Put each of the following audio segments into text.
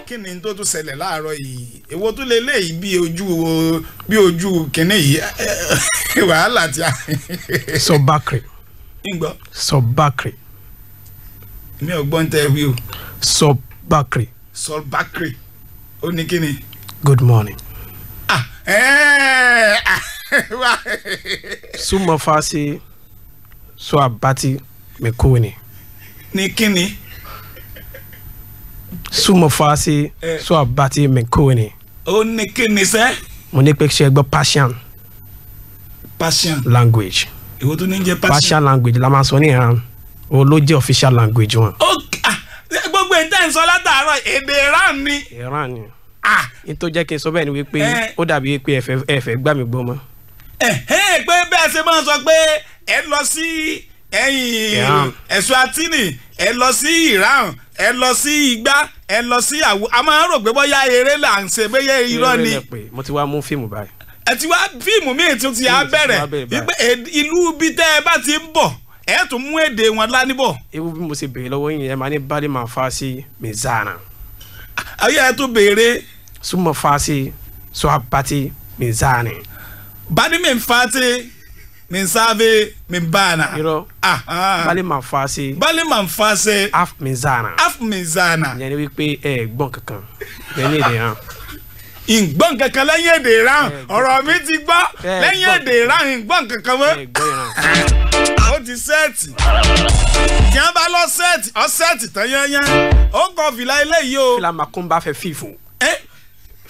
Kí ni tó tún ṣẹlẹ̀ láàárọ̀ yìí? Èwo tún lè léyìí bí ojú kínní yìí wàhálà tí a. Sọ̀bákìrì. Ń gbọ́. Sọ̀bákìrì. Mi ò gbọ́n tẹ́ wí o. Sọ̀bákìrì. Sọ̀bákìrì. Ó ní kí ni. Good morning. Sumafasi Swabati Mekuni. Ní kí ni. Sumafasi Swabati Mekuni. Ó ní kí ni sẹ́. Mo ní pé ṣe é gbọ́ Persian. Persian language. Ìwọ tó ní jẹ́ Persian. Persian language la máa sọ ní Iran. O ló jẹ́ official language wọn. Gbogbo ẹ̀ tẹ́ ń sọ látàárọ̀ èdè Iran ni. Iran ni. N tó jẹ́ kí n sọ bẹ́ẹ̀ ni wípé ó dàbí pé ẹ fẹ́ gbà mí gbọ́ mọ́. Pé bẹ́ẹ̀ ṣe máa ń sọ pé ẹ lọ sí ẹ̀yìn Eswatini, ẹ lọ sí Iran, ẹ lọ sí igbá, ẹ lọ sí àwo. A máa ń rò pé bóyá eré là ń ṣe, bóyá irọ́ ni. Mo ti wá mú fíìmù báyìí. Ẹ ti wá fíìmù míì tí ó ti á bẹ̀rẹ̀ ìlú bí tẹ́ ẹ bá ti ń bọ̀ ẹ tún mú èdè wọn lánìbọ̀. Ewu bí mo ṣe béèrè lọ́wọ́ yín ẹ máa ní bali máa fa sí mizana. Ayé ẹ tún béèrè. Súnmọ́ fa sí sọ́abati mizani. Bali mi ń fa sí minsave mimbana. Irọ́ bali máa fa sí. Bali máa fa sí. Af mizana. Af mizana. Ìyẹn ni wípé ẹ gbọ́n kankan lẹ́yìn èdè hàn. Ìgbọ́n kankan lẹ́yìn èdè Iran, ọ̀rọ̀ mi ti gbọ́ lẹ́yìn èdè Iran ìgbọ́n kankan mọ́. Ó ti sẹ́ẹ̀tì tí wọ́n bá lọ sẹ́ẹ̀tì ọ sẹ́ẹ̀tì tán yányán ó kọ fìlà eléyìí o. Fìlà Makumba fẹ́ fífò.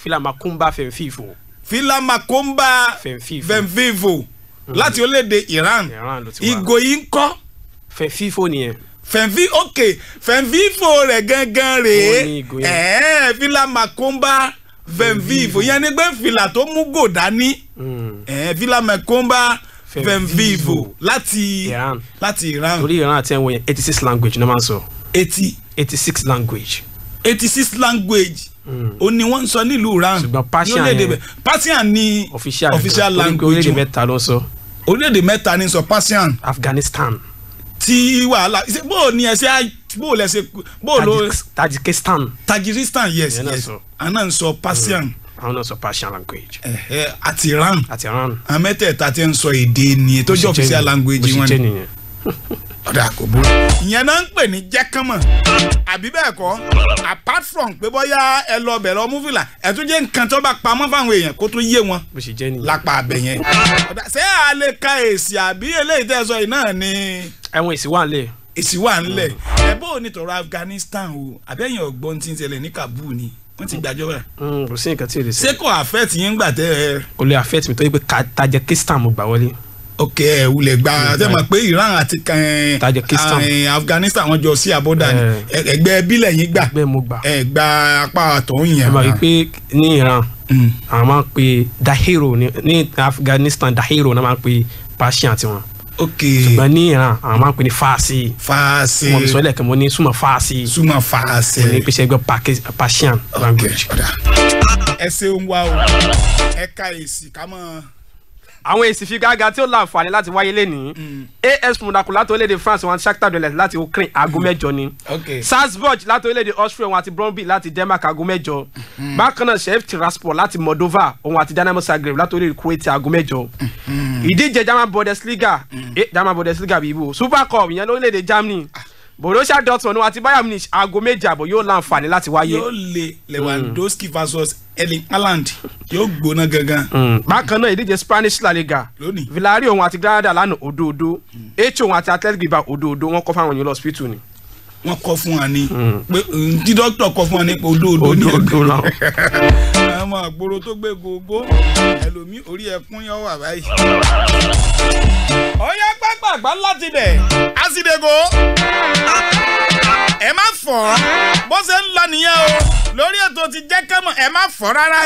Fìlà Makumba fẹ́ fífò. Fìlà Makumba fẹ́ fífò láti orílẹ̀-èdè Iran. Ìgò yìí ń kọ́. Fẹ́ fífò nìyẹn. Fẹ̀nfí ok fẹ̀nfífò rẹ̀ gangan rèé fìlà Makumba fẹ̀nfífò yẹn ni pé fìlà tó mú gò dání fìlà Makumba fẹ̀nfífò láti Iran. Torí Iran àti ẹ̀wọ̀n yẹn 86 language ní wọ́n máa ń sọ. 86 language. 86 language ó ní wọ́n ń sọ nílùú Iran. Ṣùgbọ́n Persian yẹn Persian ni official language. Orílẹ̀-èdè mẹ́ta ló ń sọ. Orílẹ̀-èdè mẹ́ta ni sọ Persian. Afghanistan. Tí wàhálà bó ni ẹ ṣe bó lẹ ṣe bó ló. Tajikistan. Tajikistan yes yes àná ń sọ Persian. Àwọn náà sọ Persian language. Àti Iran. Àti Iran. Àwọn mẹ́tẹ̀ẹ̀ta ti ń sọ èdè nìyẹn tó jẹ́ official language wọn ni. Ọ̀dà kò burú. Ìyẹn náà ń pè ní jẹ́kánmọ̀ àbí bẹ́ẹ̀ kọ́ apart from pé bóyá ẹ lọ bẹ̀rẹ̀ ọmú fìlà ẹ tún jẹ́ nǹkan tó bá pamọ́ fáwọn èèyàn kó tún yé wọn lápá abẹ yẹn. Ṣé a lè ka èsì àbí eléyìí tẹ́ ẹ sọ yìí náà ni. Ẹ̀wọ̀n èsì wà ńlẹ̀. Èsì wà ńlẹ̀. Ẹ bó o ní tọrọ Afghanistan o àbẹ́yìn ọ̀gbọ́n tí ń ṣẹlẹ̀ ní Kabul ni wọ́n ti gbàjọba. Kò sí nǹkan tí o lè ṣe. Ṣé kò affect yín gbà tẹ́ ẹ. Kò lè affect mi torí pé Tajikistan mo gbà wọlé. Ok ẹ wulẹ̀ gba ṣe mọ̀ pé Iran àti Afghanistan wọ́n jọ sí àbọ̀dà ni ẹgbẹ́ bílẹ̀ yín gbà ẹ gba apá àtọ̀hún yẹn. Ẹ máa rí i pé ní Iran àwọn máa ń pe Dahero ní Afghanistan Dahero náà máa ń pe Persian tiwọn. Ok ṣùgbọ́n ní Iran àwọn máa ń pe ní Farsi. Farsi mo sọ lẹ́ẹ̀kan mo ní súnmọ́ Farsi. Súnmọ́ Farsi mo ní pèsè ẹgbẹ́ Persian language. Ẹ ṣeun wa o ẹ ka èsì ká mọ́. Àwọn èsì figagbága tí ó láǹfààní láti wáyé lẹ́nìí AS Monaco láti orílẹ̀-èdè France wọn àti Shakhtar Donetsk láti Ukraine aago 8 ni Salzburg láti orílẹ̀-èdè Austria wọn àti Brøndby láti Denmark aago 8 bákan náà Sheriff Tiraspol láti Moldova òun àti Dynamo Zagreb láti orílẹ̀-èdè Croatia aago 8 ìdíje German Bundesliga German Bundesliga bíi ibo Super Cup ìyẹn lórílẹ̀-èdè Germany Borussia Dortmund àti Bayern Munich aago 7:30 yóò láǹfààní láti wáyé. Yóò le Lewandowski versus Erling Haaland yóò gbóná gangan. Bákan náà ìdíje Spanish La Liga Villarreal òun àti Granada lánàá òdòdó Elche òun àti Athletic Bilbao òdòdó wọ́n kọ́ fáwọn èèyàn lọ hospital ni. Wọ́n kọ́ fún wa ni pé tí dókítà kọ́ fún wa ni pé òdòdó ni. Òdòdó náà. Àwọn àgbòrò tó gbé gógó ẹlòmíì orí ẹkún yóò wà báyìí. Ọ̀yá gbàgbàgbà láti bẹ̀ àsìdègò ẹ má fọ́ bó ṣe ń lọ nìyẹn o lórí ètò ti jẹ́ kẹ́mọ̀ ẹ má fọ́ rárá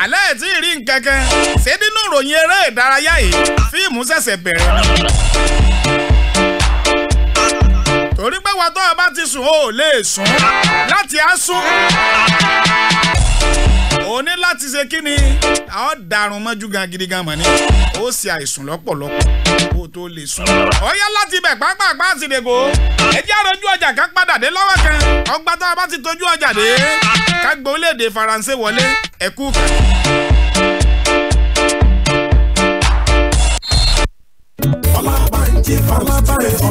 alẹ́ ẹ̀ tí ì rí nǹkan kan ṣé nínú ìròyìn eré ìdárayá yìí fíìmù ṣẹ̀ṣẹ̀ bẹ̀rẹ̀ ni. Torí pé wọ́n tó o bá ti sùn o ò lè sùn láti á sùn. Ó O ní láti ṣe kí ni, àwọn dàrún mọ́jú gan gidi gan mọ̀ ni, ó ṣe àìsùn lọ́pọ̀lọpọ̀ kó o tó lè sùn. Ọ̀yá láti ibẹ̀ pápápá àsìdègò, ẹ jẹ́ àròjú ọjà ká padà dé lọ́wọ́ kan. Ọgbà tá a bá ti tójú ọjà dé, ká gbọ́ orílẹ̀-èdè Faransé wọlé. Ẹ̀kú kan. Ọlábànjí Faransé.